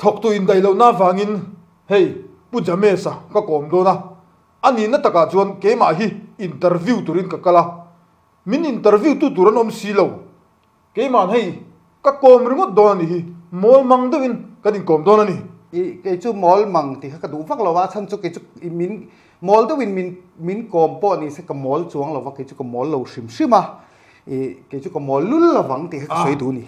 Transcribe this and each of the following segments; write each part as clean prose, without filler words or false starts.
Thawktu indaih lohna avangin hei Pu James-a ka kawm dawn a, a nihna takah chuan keimah hi interview turin ka kal a, min interview tu tur an awm si lo. Keima'n hei ka kawm ringawt dawn a nih hi, mawl mang deuhin kan inkawm dawn a ni. I kei chu mawl mang tih kha ka duh vak lo a, chhan chu kei chu i min mawl deuhin min min kawm pawh ni se ka mawl chuang lo va, kei chu ka mawl lo hrim hrim a, i kei chu ka mawl lul lovang tih kha ka sawi duh a ni.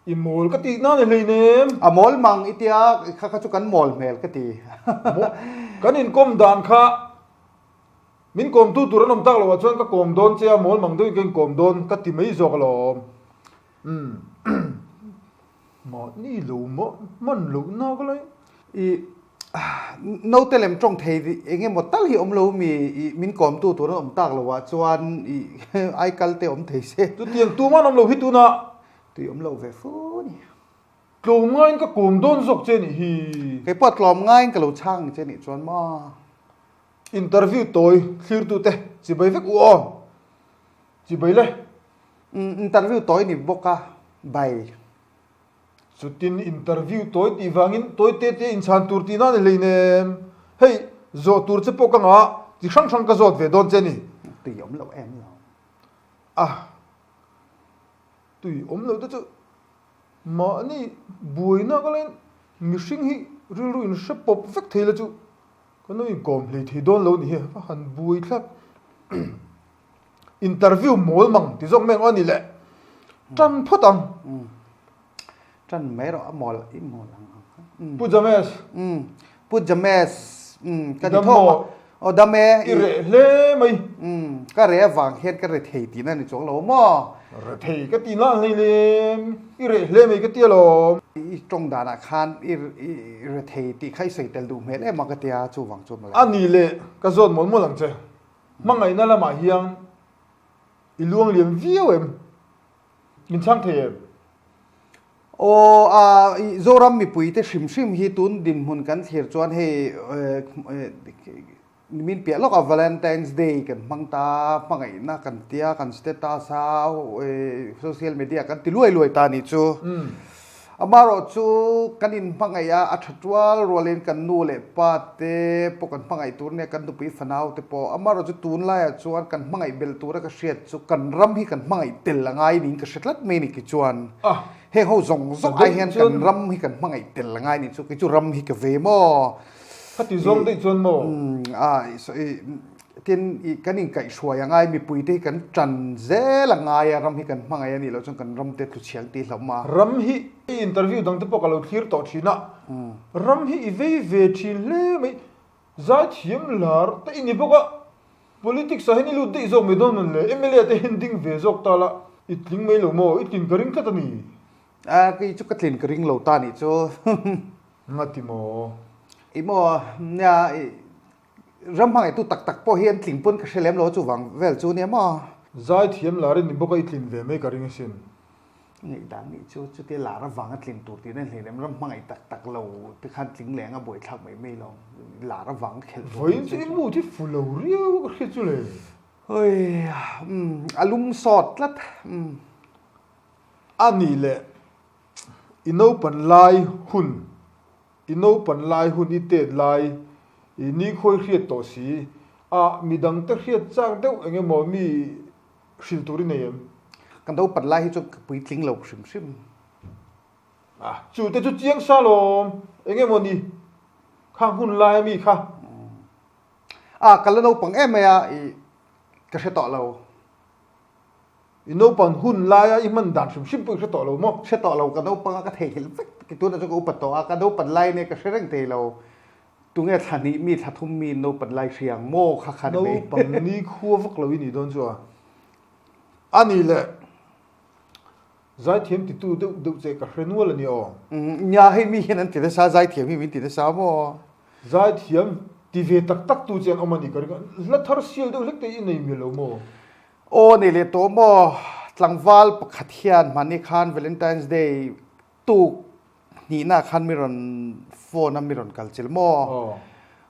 I mawl ka tih nan i hleinem. A mawl mang i tia kha kha chu kan mawl hmel ka ti. Kan inkawm dan kha Min kawmtu tur an awm tak loh ah chuan ka kawm dawn che a, mawl mang deuhin ka inkawm dawn ka ti mai zawk alawm. Umm. Mahni lo mah hman loh nak lai. I naute lem tawng thei eng emaw tal hi awm lo mi i min kawmtu tur an awm tak loh ah chuan i aikal te awm thei se. Chutiang tumah an awm lo hi tunah. Tui awm lo ve fu ni. Tlawm ngaiin ka kawm dawn zawk che nih hi. Kei pawh tlawm ngaiin ka lo chhang che nih chuan maw. Interview tawi thlirtute chibai vek u aw. Chibai le. Interview tawi ni bawk a, bai. Chutin interview tawi tih vangin tawi te te inchhan tur tihna a ni hleinem. Hei, zawh tur che pawh ka ngah, chi hrang hrang ka zawt ve dawn che ni. Tui awm loh em lo. A, tui awm loh te chu mahni buaina ka lain mihring hi rilru inhre pawp vek thei la chu. Ka nu inkawm hlei thei dawn lo ni hi a han bui tlat. Interview mawl mang ti zawk mai ang aw ni le. Tan phawt ang. Tan mai rawh a mawl i mawl ang ang kha. Pu James. Pu James ka ti thawk a. Aw dam e. I reh hle mai. Ka reh avang hian ka re thei tihna ni chuang lo maw? Re thei ka tihna hlei lem. I reh hle mai ka ti alawm. I tawng danah khan i rethei tih kha i sawi tel duh hmel em a ka tia chuvang chu mawle. A ni le, ka zawt mawlh mawlh ang che. Hmangaihna lamah hian i luang liam viau em? Min chhang thei em? Aw, a Zoram mipuite hrim hrim hi tun dinhmun kan thlir chuan hei Nimin piah lawkah Valentine's Day kan hmang ta, hmangaihna kan tia, kan status a, social media kan ti luai luai ta nih chu. Amaherawh chu kan inhmangaih a, a tha tual rualin kan nu leh pa te pawh kan hmangaih tur nia, kan nupui fanau te pawh. Amaherawh chu tunlaiah chuan kan hmangaih belh tura ka hriat chu kan ram hi kan hmangaih tel a ngai niin ka hre tlat mai ni kichuan. Heng ho zawng zawng ai hian kan ram hi kan hmangaih tel a ngai nih chu, kei chu ram hi ka ve maw. Khati zawng daih chuan maw? Tin, kan inkaihhruai a ngai, mipuite hi kan tan zel a ngai a, ram hi kan hmangaih a nih loh chuan kan ram te tluchhiang tih hlauh a. Ram hi i interview dang te pawh ka lo thlir tawh thin a, ram hi i vei ve thin hle mai, zaithiam lar te i ni bawk a, politics ah hian i lut daih zawk mai dawn mawn le, mla te hian ding ve zawk ta la, i tling mai lo maw, i tlin ka ring tlat a ni. A, kei chu ka tlin ka ring lo ta nih chu. Nga ti maw? I maw, nia, i ram hmangaihtu tak tak pawh hi an tling pawn ka hre lem lo chuvang vel chu nia maw? Zaithiam lar in ni bawk a i tlin ve mai ka ring asin. Ngaihdan nih chu chutia lar avanga tlin tur tihna hlein em ram hmangaih tak tak lo te khan tling leng a buaithlak mai mai lo lar avanga khelh tur Vawiin chu i mood hi fu lo riau a ka hriat chu le. Hei, umm, a lum sawt tlat, umm. A nih leh I naupan lai hun, i naupan lai hun i tet lai i nikhawi hriat tawh si a, midangte hriat chak deuh eng emaw mi hrilh tur i nei em? Ka naupan lai hi chu ka puitling lo hrim hrim. A, chu te chu chiang sa lawm, eng emaw ni khang hun lai ami kha? A, ka la naupang em mai a, i ka hre tawh lo. I naupang hun laia i hman dan hrim hrim pawh i hre tawh lo maw? Hre tawh lo, ka naupang a ka theihnghilh vek. Tunah chuan ka upat tawh a, ka naupan lai nia ka hre reng thei lo. Tunge thla hnih mi, thla thum mi naupan lai hria ang maw kha kha ni mai. Naupang ni khua vak lo i nih dawn chu a. A nih leh zaithiam titu deuh deuh che ka hre nual a ni aw. Nia hei mi hian an ti nasa, zaithiam hi min ti nasa maw? Zaithiam ti ve tak tak tu che an awm a ni ka ring a, hla thar sial deuh hlek te i nei mial lo maw? Aw nei leh tawh maw? Tlangval pakhat hian hmani khan Valentine's Day tuk hnihna khan mi rawn phone a mi rawn kal chil maw?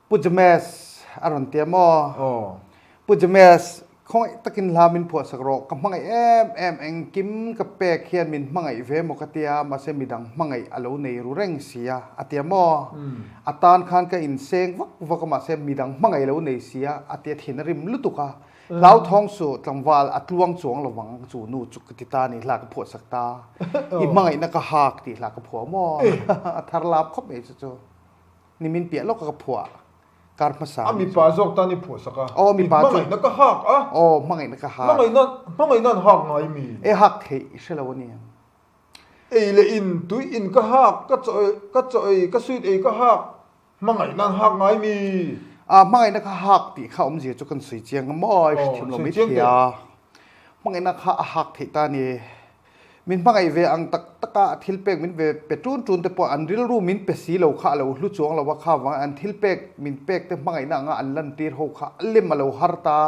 Pu James a rawn tia maw? Pu James Khawngaih takin hla min phuah sak rawh, ka hmangaih em em, engkim ka pek hian min hmangaih ve maw ka tia, mahse midang hmangaih a lo nei ru reng si a, a tia maw? A tan khan ka inseng vak vak a, mahse midang hmangaih a lo nei si a, a tia thin a rim lutuk a. Hlauthawng suh, tlangval a tluang chuang lo vang chu nu chu ka ti ta ni, hla ka phuah sak ta. I hmangaihna ka hak tih hla ka phuah maw? A thar lap khawp mai chu chu. Nimin piah lawka ka phuah kar hmasa. A mipa zawk tan i phuah sak a. Aw mipa chu. I hmangaihna ka hak a. Aw hmangaihna ka hak. Hmangaihna hmangaihna an hak ngai mi? E hak theih i hre lo a ni. Ei leh in tui in ka hak, ka chaw ka chaw ei ka sweet ei ka hak, hmangaihna an hak ngai mi? A hmangaihna ka hak tih kha awmzia chu kan sawi chiang a maw? I hrethiam lo mai thei a. Hmangaihna kha a hak theih ta a ni. Min hmangaih ve ang tak taka a thil pek min ve pe tun tun te pawh an rilru min pe si lo kha a lo hlu chuang lo a, kha vang an thil pek min pek te hmangaihna anga an lantir ho kha a lem a lo har ta,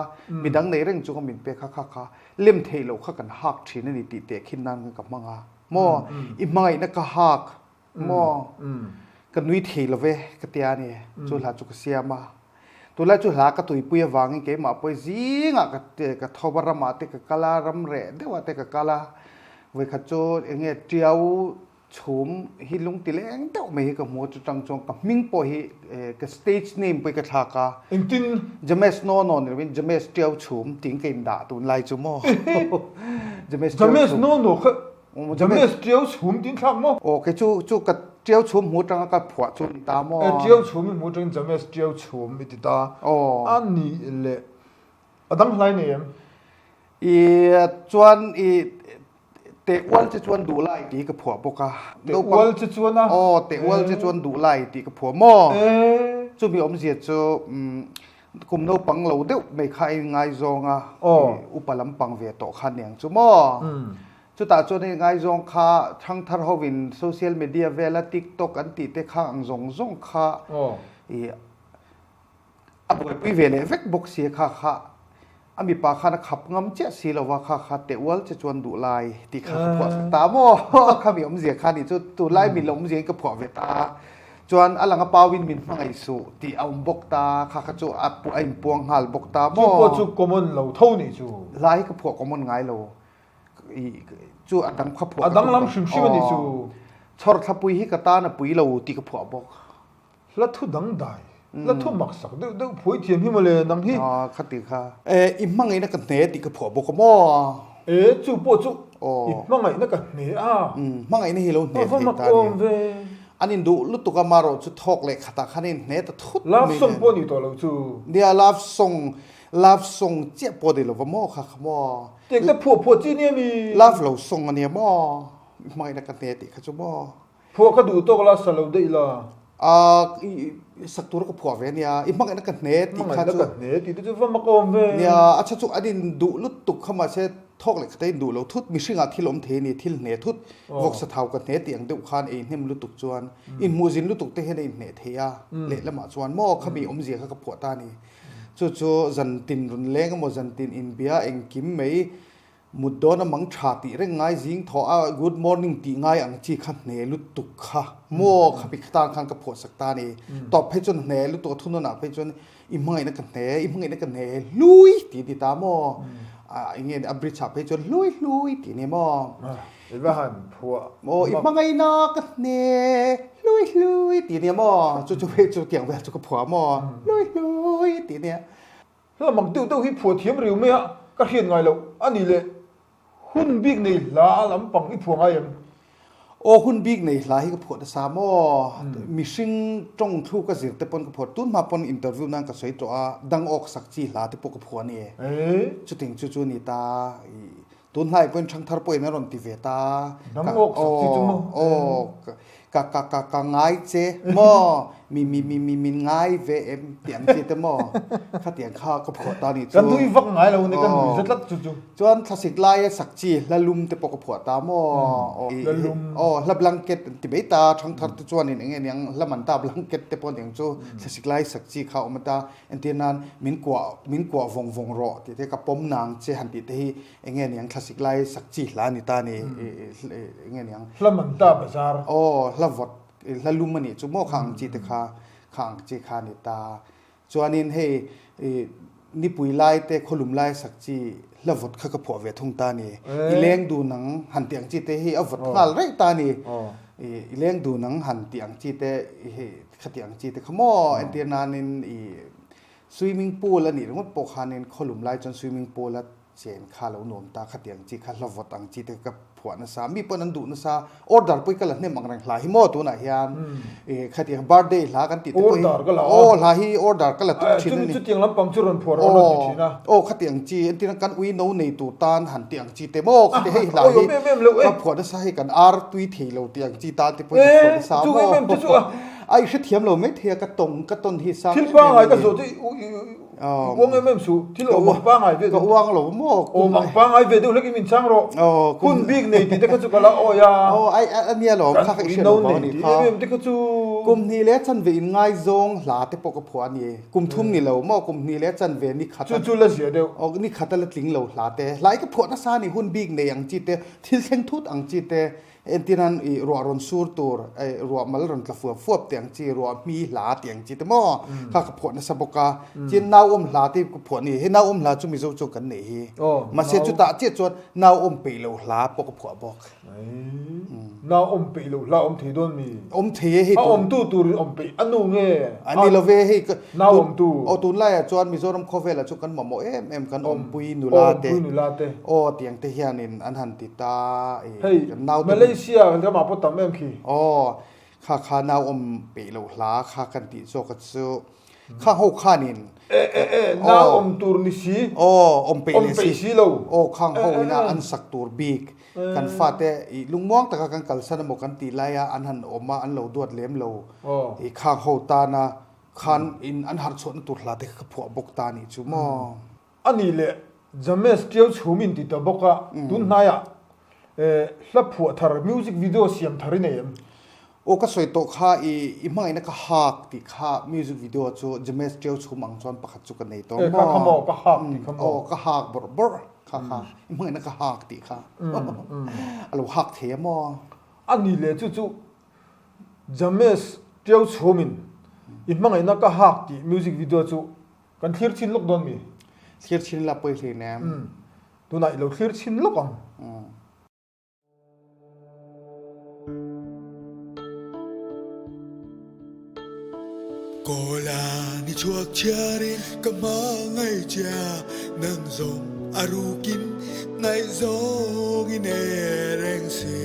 midang nei reng chunga min pek kha kha kha lem theih loh kha kan hak thin a ni tih tehkhin nan khan ka hmang a, maw i hmangaihna ka hak Maw? Ka nui thei lo ve ka tia a ni. Chu hla chu ka siam a. Tunlai chu hla ka tuipui avangin keimah pawh zingah ka ka tho a, ramah te ka kal a, ram reh deuhah te ka kal a. Vawikhat chu eng nge tiau chhum hi lung ti leng deuh mai hi ka hmu a, chutang chuan ka hming pawh hi ka stage name pawh hi ka thlak a. Engtin? James Nono ni lovin James Tiau Chhum tiin ka indah tunlai chu maw? James Tiau Chhum. James Nono kha James ṭiau chhum tin thlak maw? Aw kei chu chu ka ṭiau chhum hmu aṭanga ka phuah chu ni ta maw? E ṭiau chhum i hmu aṭangin James ṭiau chhum i ti ta. Aw. A nih leh a dang hlai nei em? I chuan i teh ual che chuan duh lai tih hi ka phuah bawk a. Teh ual che chuan a? Aw teh ual che chuan duh lai tih ka phuah maw? E. Chumi awmzia chu kum naupang lo deuh mai kha a inngaizawng a, upa lampang ve tawh kha aniang chu maw? Chutah chuan hei ngaizawng kha thangthar hovin social media vela tiktok an tih te kha ang zawng zawng kha i a buaipui ve leh vek bawk si a kha kha a mipa khan a khap ngam chiah si lova kha kha teh ual che chuan duh lai tih kha ka phuah sak ta maw kha mi awmzia kha nih chu tunlai mi la awmzia in ka phuah ve ta a chuan a lang a pau in min hmangaih suh tih a awm bawk ta kha kha chu a a inpuang nghal bawk ta maw Chu pawh chu common lo tho nih chu. Lai hi ka phuah common ngai lo. Chu a dang kha phuah A dang lam hrim hrim a ni chu. Chhawr thlapui hi ka tan a pui lo tih ka phuah bawk. Hla thu dang dai, hla thu maksak deuh deuh phuai thiam hi mawle nang hi. Kha ti kha. E, i hmangaihna ka hne tih ka phuah bawk a maw? E, chu pawh chu i hmangaihna ka hne a. Hmangaihna hi lo hne thei ta a ni. An induh lutuk a marawh chu thawk leh khatah khan a inhne ta thut mai. Love song pawh a ni tawh lo chu. Nia, love song, love song chiah pawh a ni lo va maw kha kha maw? Tiang te phuah phuah chi nia mi? Love lo song a nia maw? Hmangaihna ka hne tih kha chu maw? Phuah ka duh tawk la, sa lo daih la. Aa, i sak tur ka phuah ve nia. I hmangaihna ka hne tih kha chu. Hmangaihna ka hne tih te chu va mak awm ve. Nia, a chha chu an in duh lutuk kha mahse thawk leh khat a in duh lo thut. Mihringah thil awm thei a ni, thil hne thut. Vawksa thau ka hne tih ang deuh khan ei hnem lutuk chuan inhmuh zin lutuk te hian a inhne thei a. Lehlamah chuan maw khami awmzia kha ka phuah ta a ni. Chu chu zan tin run leng emaw zan tin inbia engkim mai mut dawn a mang tha tih reng ngai zing thawh a good morning tih ngai ang chi kha hne lutuk kha maw kha pi tan khan ka phuah sak ta a ni. Tawp phei chuan hne lutuk a thunawn ah phei chuan i hmangaihna ka hne i hmangaihna ka hne hlui tih a ti ta maw eng nge a bridge ah phei chuan hlui hlui tih a ni maw. I va han phuah Maw i hmangaihna ka hne hlui hlui tih nia maw chu chu hei chu tiang vel chu ka phuah maw hlui hlui tih nia. Hla mak deuh deuh hi phuah thiam riu mai a ka hriat ngai loh a ni le hun bik nei hla lampang i phuah ngai em? Aw hun bik nei hla hi ka phuah nasa maw mihring tawng thu ka zir te pawn ka phuah tun hma pawn interview nan ka sawi tawh a dang awk sak chi hla te pawh ka phuah a ni chuting chu chu a ni ta i Tun hlai pawhin ṭhangthar pawhin a rawn ti ve ta. Dang awk sak chi chu maw? Aw, ka ka ka ka ngai che maw? Mi mi mi mi min ngai ve em tih ang chi te maw? Khatiang kha ka phuah ta nih chu. Kan nui vak ngai lo ni, kan nui za tlat chu chu. Chuan thlasik laia sak chi hla lum te pawh ka phuah ta maw? Hla lum. Aw, hla blanket an ti mai ta, ṭhangthar te chuanin eng nge niang hla man ta blanket te pawh aniang chu thlasik lai sak chi kha a awm ata. Entir nan min kuah min kuah vawng vawng rawh tih te ka pawm nang che han tih te hi eng nge niang thlasik lai sak chi hla a ni ta ni eng nge niang. Hla man ta bazar. Aw hla vawt hla lum a nih chu maw kha ang chi te kha kha ang chi kha a ni ta. Chuanin hei i. Nipui lai te khawlum lai sak chi hla vawt kha ka phuah ve thung ta ni. I leng dun ang han tih ang chi te hi a vawt nghal reng ta ni. I leng dun ang han tih ang chi te hei khati ang chi te kha maw entir nanin i swimming pool a nih ringawt pawh khanin khawlum lai chuan swimming pool a Chen kha lo nuam ta khatiang chi kha hlavawt ang chi te ka phuah nasa mi pawn an duh nasa order pawh hi ka la hnem ang reng hla hi maw tunah hian eh khatiang birthday hla kan tih te pawh hi Order ka la a. aw hla hi order ka la tuk thin a ni. Chutiang lampang chu rawn phuah rawh a rawn ti thin a. Aw khatiang chi entirna kan ui no nei tur tan han tih ang chi te maw khati hei hla hi ka phuah nasa hei kan ar tui thei lo tih ang chi tan te pawh hi ka phuah nasa maw a i hrethiam lo mai thei a ka tawng ka tawn hi sang em em a ni. Thil pangngai ka zawh chu I uang em em suh, thil awm ang pangngai ve deuh. Ka uang lo maw? Awm ang pangngai ve deuh hlek i min chang rawh. Hun bik nei tih te kha chu ka la awi a. Aw, ai a nia lo, kha ka i hriat lo vang a ni kha. Kan ui no nei tih em em te kha chu. Kum hnih leh chanve in ngaizawng hla te pawh ka phuah a ni. Kum thum ni lo maw, kum hnih leh chanve ni khat a. Chu chu la zia deuh. Aw, ni khat a la tling lo hla te. Hla i ka phuah nasa a ni, hun bik nei ang chi te, thil thleng thut ang chi te. Entirnan i ruah rawn sur tur, ruah mal rawn tla fuap fuap tih ang chi, ruah hmi hla tih ang chi te maw kha ka phuah nasa bawk a. Tin nauawm hla te ka phuah ni, he nauawm hla chu Mizo chuan kan neih hi. Mahse chutah chiah chuan nauawm peih lo hla pawh ka phuah bawk. Nauawm peih lo hla awm thei dawn mi? Awm thei e hei. A awmtu turin awm peih a nu nge? A ni lo ve hei. Nauawmtu. Aw tunlaiah chuan Mizoram khawvelah chu kan mamawh em em kan awmpui nula te. Awmpui nula te. Aw tiang te hianin an han ti ta i Hei kan nau te Malaysia ramah pawh tam em khi. Aw kha kha nau awm peih loh hla kha kan tih zawk a chu kha ho khanin E e e nau awm tur ni si. Aw awm peih leh si. Awm peih si lo. Aw khang ho ina an sak tur bik kan fate i lungmuang taka kan kalsan emaw kan tih laia an han awm a an lo duat lem lo i khang ho tana khan in an harh chhuahna tur hla te kha ka phuah bawk ta nih chu maw. A nih leh James Tiau chhum in ti ta bawk a, tun hnaiah hla phuah thar music video siam thar i nei em? Aw ka sawi tawh kha i i hmangaihna ka hak tih kha music video chu James Tiau chhum ang chuan pakhat chu ka nei tawh maw? Kha kha maw ka hak tih kha maw? Aw ka hak bawrh bawrh kha kha i hmangaihna ka hak tih kha a lo hak thei a maw? A nih leh chu chu James Tiau chhum in i hmangaihna ka hak tih music video chu Kan thlir chin lawk dawn mi? Thlir chin la pawi hlei nem. Umm. Tunah i lo thlir chin lawk ang. Umm. Kawla ni chhuak chhiarin ka hma ngaihchia nang zawng a rukin ngaihzawng i nei reng si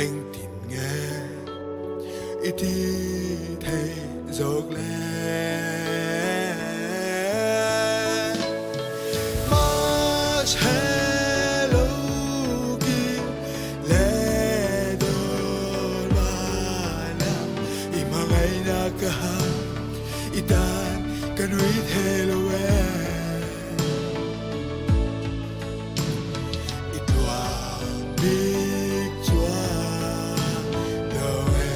engtin nge I ti thei zawk le. Much hello ki le dawn mana i hmangaihna ka ha i tan ka nui thei lo e. I tluang bik chuan lo e.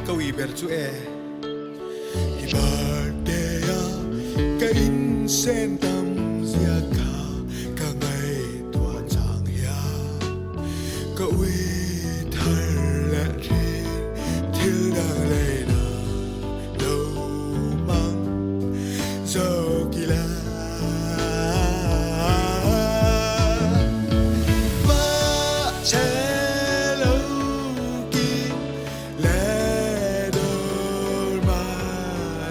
Ka ui ber chu e. I birthday a ka insen tam zia kha ka ngaihtuah chang hian ka ui thar leh thin thil dang leina lo mang zo kila Ma che lo ki le dor ma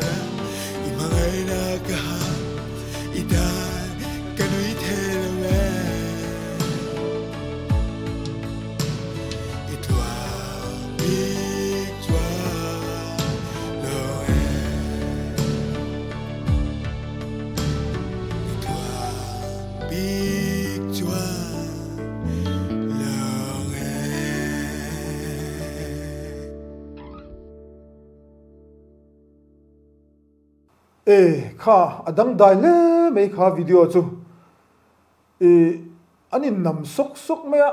la i mangaina ka ha i dan ka nui the lo e I tluang bik chuan lo e. I tluang bik chuan lo e. E kha a dangdai hle mai kha video chu. I an in nam sawk sawk mai a.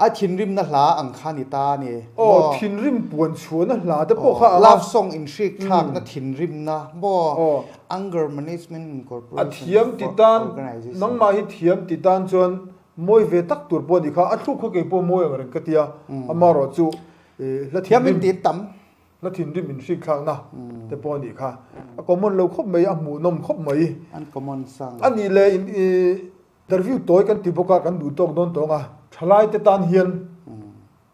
A thinrimna hla ang kha ni ta a ni. Aw, thinrim puan chhuahna hla te pawh kha a. Love song inhrik thlakna thinrimna maw? Anger Management Incorporation A thiam ti tan, nangmah hi thiam ti tan chuan mawi ve tak tur pawh a ni kha. A thluk kha kei pawh mawi ang reng ka ti a, amaherawhchu hla thinrim. Thiam in ti tam. Hla thinrim inhrikthlakna te pawh a nih kha. A common lo khawp mai, a hmuhnawm khawp mai. An common sang. A nih leh interview tawi kan ti bawk a, kan duh tawk dawn tawng a, thalai te tan hian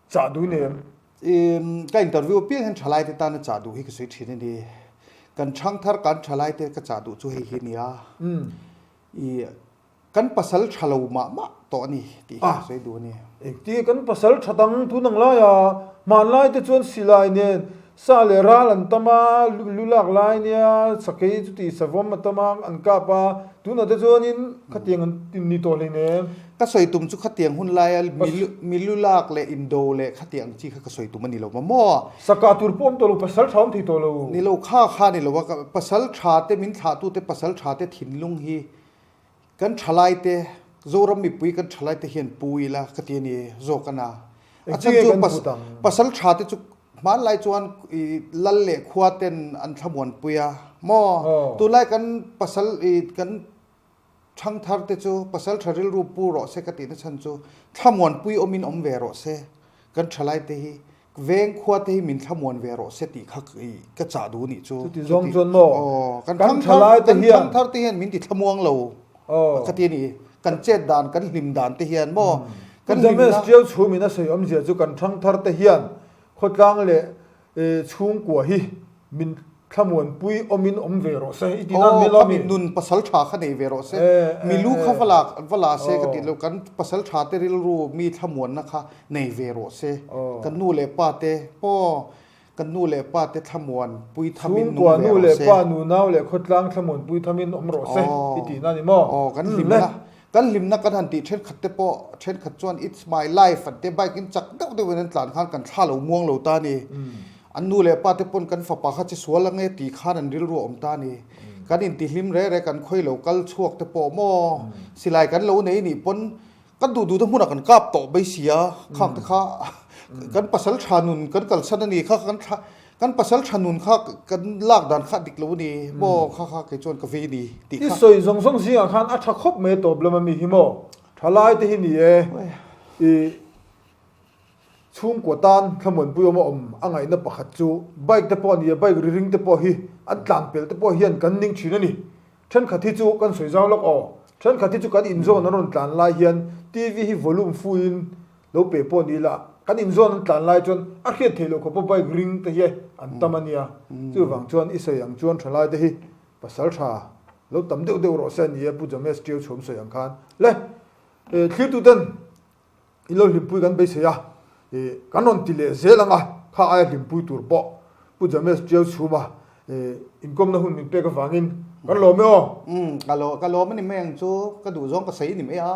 chah duh nei em? Ka interview apiang hian thalai te tana chah duh hi ka sawi thin a ni. Kan thangthar kan thalai te ka chah duh chu hei hi a nia. I Kan pasal tha lo mah mah tawh a ni tih hi ka sawi duh a ni. Engti kan pasal tha dang tun ang laia hmanlai te chuan silai nen sa leh ral an tam a, lu lak lai nia sakei chuti savawm a tam a an kap a, tunah te chuanin khatiang an ni tawh hleinem. Ka sawi tum chu khatiang hun laia mi lu lak leh indo leh khatiang ang chi kha ka sawi tum a ni lo maw? Sakah tur pawh awm tawh lo, pasal tha awm thei tawh lo. Ni lo, kha kha ni lo a, pasal tha te min thlahtute pasal tha te thinlung hi Kan thalaite, Zoram mipui kan thalaite hian pu ila ka ti a ni zawk a na. A chhan chu pasal tha te chu hmanlai chuan i lal leh khua ten an thlamuanpui a maw? Tunlai kan pasal i kan thangthar te chu pasal tha rilru pu rawh se ka tihna chhan chu thlamuanpui awmin awm ve rawh se. Kan thalaite hi Veng khua te hi min thlamuan ve rawh se tih kha ka chah duh nih chu. Chuti zawng chuan maw? Kan thalai te hian. Kan thangthar te hian min ti thlamuang lo ka ti a ni. Kan chet dan, kan hlim dan te hian maw? Kan hlimna. James Tiau chhum in a sawi awmzia chu kan thangthar te hian khawtlang leh chhungkua hi min Thlamuanpui awmin awm ve rawh se i ti nan ni lo mi? Nun pasal tha kha nei ve rawh se. Mi lu kha va la va la se ka ti lo. Kan pasal tha te rilru mi thlamuanna kha nei ve rawh se. Kan nu leh pa te aw kan nu leh pa te thlamuanpui thamin nung ve rawh se. Chhungkua nu leh pa nunau leh khawtlang thlamuanpui thamin awm rawh se i ti nan ni maw? Aw kan hlimna kan hlimna kan han tih thenkhat te pawh thenkhat chuan it's my life an tia bike in chak deuh deuhin an tlan khan kan thla lo muang lo ta a ni. An nu leh pa te pawn kan fapa kha che sual ang e tih khan an rilru a awm ta a ni. Kan intihlim reh reh kan khawi lo kal chhuak te pawh maw silai kan lo nei nih pawn kan duh duh te hmunah kan kap tawh mai si a, khang te kha kan pasal tha nun kan kalsan a ni kha kan thla kan pasal tha nun kha kan lak dan kha a dik lo a ni maw kha kha kei chuan ka vei a ni tih kha. I sawi zawng zawng zingah khan a tha khawp mai a tawp lam a mi hi maw thalai te hi ni e i Chhungkua tan thlamuanpui awm a awm a ngaihna pakhat chu bike te pawh a ni a, bike ri ring te pawh hi an tlan pel te pawh hian kan ning thin a ni. Thenkhat hi chu kan sawi zau lawk aw, thenkhat hi chu kan inzawn an rawn tlan lai hian TV hi volume full in lo pe pawh ni ila kan inzawn an tlan lai chuan a hriat theih loh khawp a bike ring te hi an tam a nia. Chuvang chuan i sawi ang chuan thalai te hi pasal tha lo tam deuh deuh rawh se a ni e Pu James Tiau chhuam sawi ang khan. Le thlirtuten I lo hlimpui kan beisei a, ih kan rawn ti leh zel ang a, kha aia hlimpui tur pawh Pu James Tiau chhuma ih inkawmna hun min pek avangin kan lawm e aw. Umm ka lawm a ni mai ang chu, ka duhzawng ka sawi a ni mai a.